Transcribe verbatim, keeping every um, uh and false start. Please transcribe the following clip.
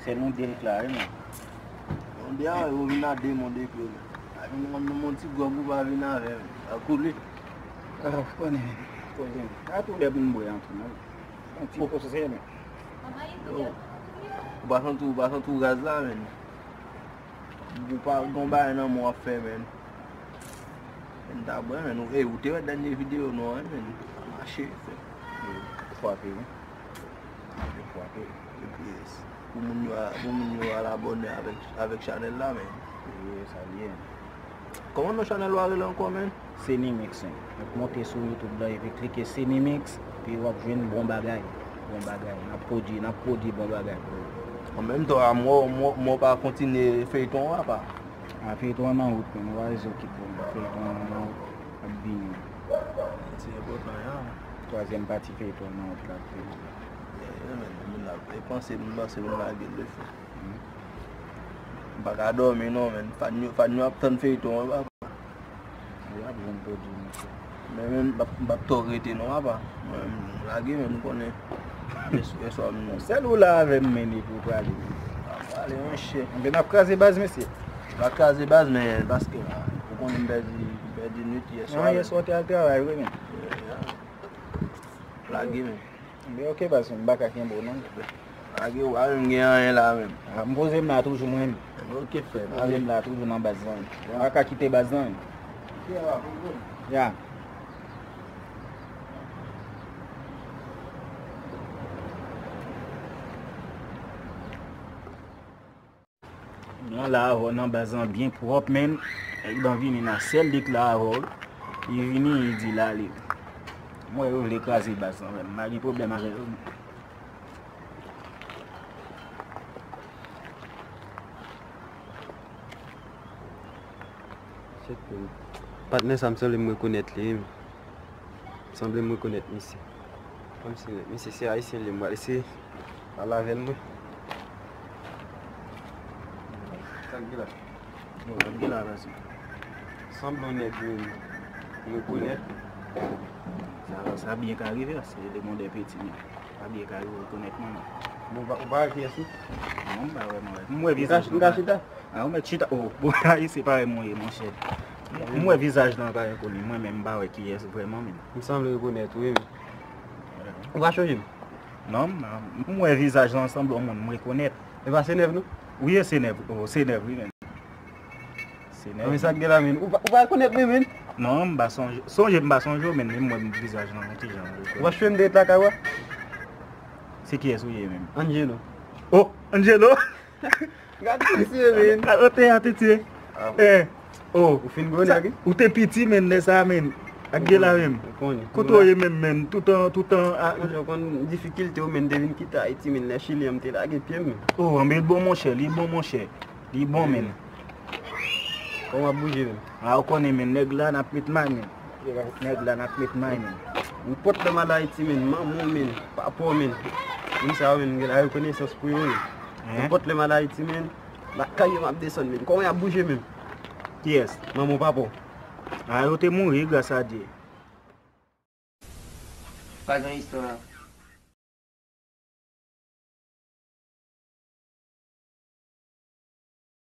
Sèl yon de k la, wi, men. Yon de a, yo vin a de, mon de k yo, men. A vin yon, yon ti gwòg ou pa vin avè, men. A koule. Ah, konnen, men. Konnen, men. A tou lè pou n bwè an tou, non. Yon ti pòsè, men. Yo. Ou pa santi, ou pa santi w raz la, men. Ou pa gon bagay nan men w ap fè, men. Men ta bwè, men. Ou, ey, ou te wè dènye videyo nou an, men. Mache, fè. Yo, frape, wi. Yo frape. Epi, pou moun yo, pou moun yo al abòne avèk, avèk chanèl la, men. Wi, sa l ye. Kòman non chanèl ou a rele ankò, men? Senimix, men. Ou monte sou YouTube la, epi klike Senimix, epi w ap jwenn bon bagay. Bon bagay. N ap pwodui, n ap pwodui bon bagay pou ou. An menm tan, a, mwen, mwen, mwen pa kontinye feyton an, apa? A, feyton an nan wout, men. Ou pa bezwen okipe w, men. Feyton an nan wout, ap vini. Se enpòtan, ya. Twazyèm pati feyton an nan wout la, ap vini. Yeah, yeah, men, moun la, e panse, moun panse, moun lage l defen. M pa ka dòmi non, men. Fan yo, fan yo ap tann feyton an, papa. Wi, ap jwenn pwodui, monchè. Men, men, m p ap, m p ap twò rete non, papa. Mwen, m lage, men m konnen. Yè, yèswa, m... Sèl ou la avè m, men, epi w prale. M prale, monchè. Enben, n ap kraze baz, mesye. N ap kraze baz, men paske, ou konnen m pèdi, m pèdi nwit yèswa. Ah, yèswa w te al travay, wi, men. Yeah, yeah. Lage, men. Enben, oke, baz, m pa ka kenbe w non. Lage w, a, m gen anyen la menm. A, m poze m la toujou mwen menm. Oke, frè. M poze m la toujou nan baz lan. M pa ka kite baz lan. Ya. Mwen la avè w nan baz lan byen pwòp, men. Nèg lan vini nan sèl lik la avè w. Li vini, li di l ale. Mwen yo vle kraze baz lan, men m pa gen pwoblèm avè yo. Patnè sa m sanble m rekonèt li, wi. Sanble m rekonèt misye. Kòmsi misye se ayisyen li, m pral eseye pale avè l mwen. Sa k gen la? Bon, sa k gen la, mèsi. Sanble yon nèg m rekonèt. Sa, sa byen ka rive, se lemondè peti, men sa byen ka rive rekonèt mwen, non. Bon, ou pa, ou pa wè kiyès ou? Non, m pa vrèman wè. M wè vizaj. M ka chita? A, ou mèt chita. Oh, bon, ayisyen parèy mwen ye, monchè. M wè vizaj lan pa enkoni. Mwen menm, m pa wè kiyès vrèman, men. M sanble rekonèt ou, wi, men. Ou pa chonje m? Non, m, m wè vizaj lan sanble yon moun m rekonèt. E pa Senèv, non? Wi, e Senèv. Oh, Senèv, wi, men. Senèv. Anben, sa k gen la, men? Ou pa, ou pa rekonèt mwen, men? Non, m pa sonje. Sonje m pa sonje w, men, men m wè vizaj lan, kijan m rekonèt. Ou pa chonje m te ret lakay ou a? Se kiyès ou ye, menm? Angelo. Oh, Angelo! Gad misye, men. Gad ote a, tete. Eh, oh. Ou fin gwo nèg, wi. Ou te piti, men, lè sa, men. Ak gela, men. Kote w ye, menm, men? Toutan, toutan, a. Monchè, ou konn difikilte yo, men, te vin kite Ayiti, men, lè Chili an, m te lage pye m, men. Oh, anben, bon, monchè, li bon, monchè. Li bon, men. Kòman w ap bouje, men? A, ou konnen, men, nèg la, n ap met may, men. Nèg la, n ap met may, men. Nenpòt lè m al Ayiti, men, manman w, men, papa w, men, moun sa yo, men, m gen la rekonesans pou yo, men. Nenpòt lè m al Ayiti, men, lakay yo m ap desann, men. Kòman y ap bouje, men? Kiyès? Manman w, papa w. A, yo te mouri, gras a Dye. Pa gen istwa.